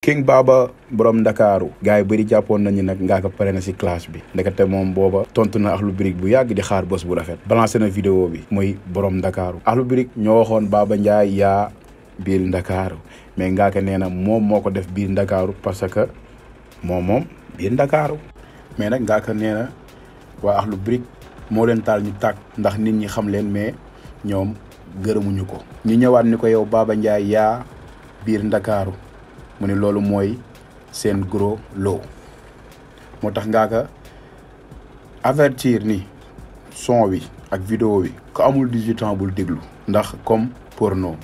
King Baba Borom Ndakaru gars yi bëri jàppoon nañu nag ngaa ko pare na si classe bi ndekete moom booba tontu na Akhlou Brick bu yàgg di xaar bés bu rafet balancé na vidéo bi muy Borom Ndakaru Akhlou Brick ñoo waxoon Baba Ndiaye yaa biir Ndakaru mais ngaa ko nee na moom moo ko def biir Ndakaru parce que moom biir Ndakaru mais nag ngaa ko nee na waa Akhlou Brick moo leen taal ñu tàkk ndax nit ñi xam leen mais ñoom gërëmuñu ko ñu ñëwaat ni ko yow Baba Ndiaye yaa biir Ndakaru mu ne loolu mooy seen gros lot moo tax ngaa ko avertir ni son wi ak vidéo wi ko amul 18 ans bul déglu ndax comme porno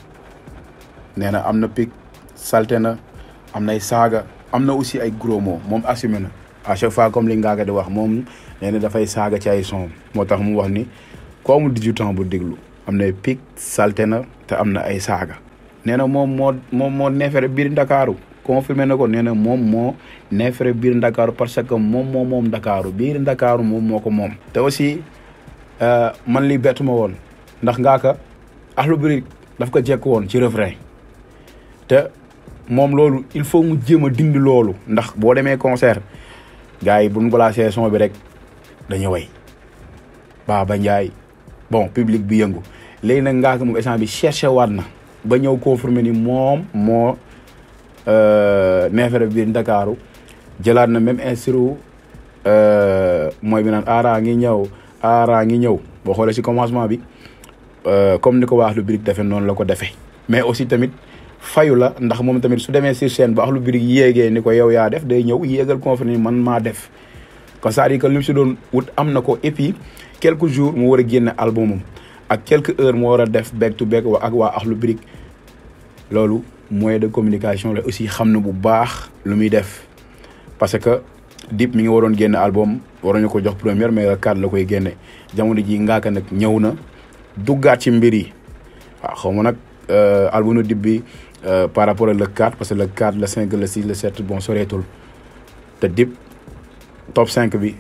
nee na am na pic salte na am nay saaga am na aussi ay gros mots moom assumé na à chaque fois comme li ngaa ko di wax moom nee na dafay saaga ci ay son moo tax mu wax ni ko amul 18 ans bul déglu am na pic salte na te am na ay saaga nee na moom moo neefere biir Ndakaaru confirmé na ko nee na moom moo neefere biir Ndakaaru parce que moom Ndakaaru biir Ndakaaru moom moo ko moom. te aussi man li bettu ma woon ndax ngaa ko Akhlou Brick daf ko jekk woon ci refrain te moom loolu il faut mu jéem a dindi loolu ndax boo demee concert gars yi buñ balaasee son bi rek dañu way Baba Ndiaye bon public bi yëngu léegi nag ngaa ko moom instant bi cherché waat na ba ñëw confirmer ni moom moo neefere biir Ndakaaru jëlaat na même instru mooy bi naan aaraa ngi ñëw boo xoolee si commencement bi comme ni ko waa Akhlou Brick defee noonu la ko defee mais aussi tamit fayu la ndax moom tamit su demee sur scène ba Akhlou Brick yéegee ni ko yow yaa def day ñëw yéegal confirmer man maa def kon c'est-à-dire que li mu si doon wut am na ko et puis quelques jours mu war a génne albumam ak quelques heures moo war a def back to back ak waa Akhlou Brick loolu moyen de communication la aussi xam na bu baax lu muy def parce que Dip mi ngi waroon génne album waroon ko jox première mais le 4 la koy génne jamono ji ngaaka nag ñëw na duggaat ci mbir yi waaw xaw ma nag albumu Dip bi par rapport ak le 4 parce que le 4 le 5 le 6 le 7 bon soreetul te Dip top 5 bi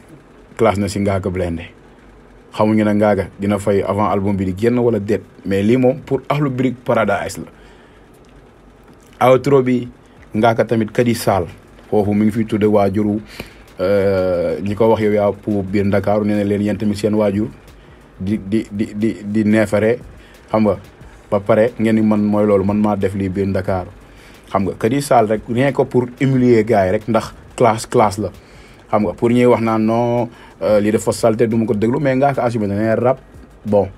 classe na si ngaaka blindé xamuñu ne ngaaga dina fay avant album bi di génn wala déet mais lii moom pour Akhlou Brick paradise la outro bi ngaaka tamit kadi saal foofu mi ngi fi tudde waajuru ñi ko wax yow yaa pour biir Ndakaaru nee na leen yéen tamit seen waajur di neefere xam nga ba pare ngeen ni man mooy loolu man maa def lii biir Ndakaaru xam nga kadi saal rek rien que pour humilier gars yi rek ndax classe la xam nga pour ñuy wax naan non lii dafa salte du ma ko déglu mais ngaa ko assumé ne rap bon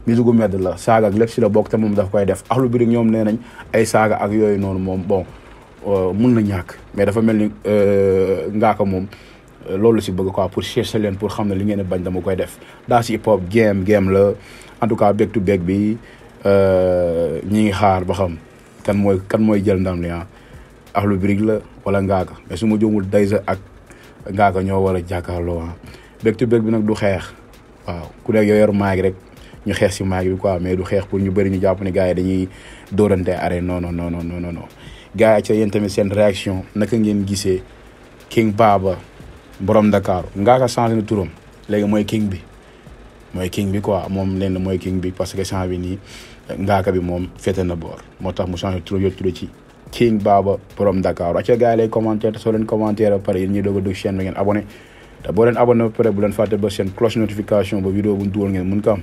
musique medd la saaga ak lépp si la bokk te moom daf koy def Akhlou Brick ñoom nee nañ ay saaga ak yooyu noonu moom bon mun na ñàkk mais dafa mel ni ngaa ko moom loolu si bëgg quoi pour chercher leen pour xam ne li ngeen bañ dama koy def daa si hip hop game la en tout cas back to back bi ñi ngi xaar ba xam kan mooy jël ndam li Akhlou Brick la wala ngaa ko mais su ma jóomul Dayza ak ngaa ko ñoo war a jàkkaarloo back to back bi nag du xeex waaw ku nekk yow yor maag rek ñu xeex si maag bi quoi mais du xeex pour ñu bëri ñu jàpp ne gars yi dañuy dóorante arrêt non gars yi ca yéen tamit seen réaction naka ngeen gisee King Baba Borom Ndakaru ngaa ko changé na turam léegi mooy king bi quoi moom leen mooy king bi parce que change bi nii ngaaka bi moom féete na boor moo tax mu changé turam yottu ci King Baba Borom Ndakaru acca gars yi lay commentaire te soo leen commentaire ba pare yéen ñuy doog a dugg chaîne bi ngeen abonné te boo leen abonné ba pare bu leen fàtte ba seen cloche notification ba vidéo bu ñu dugal ngeen mun ko am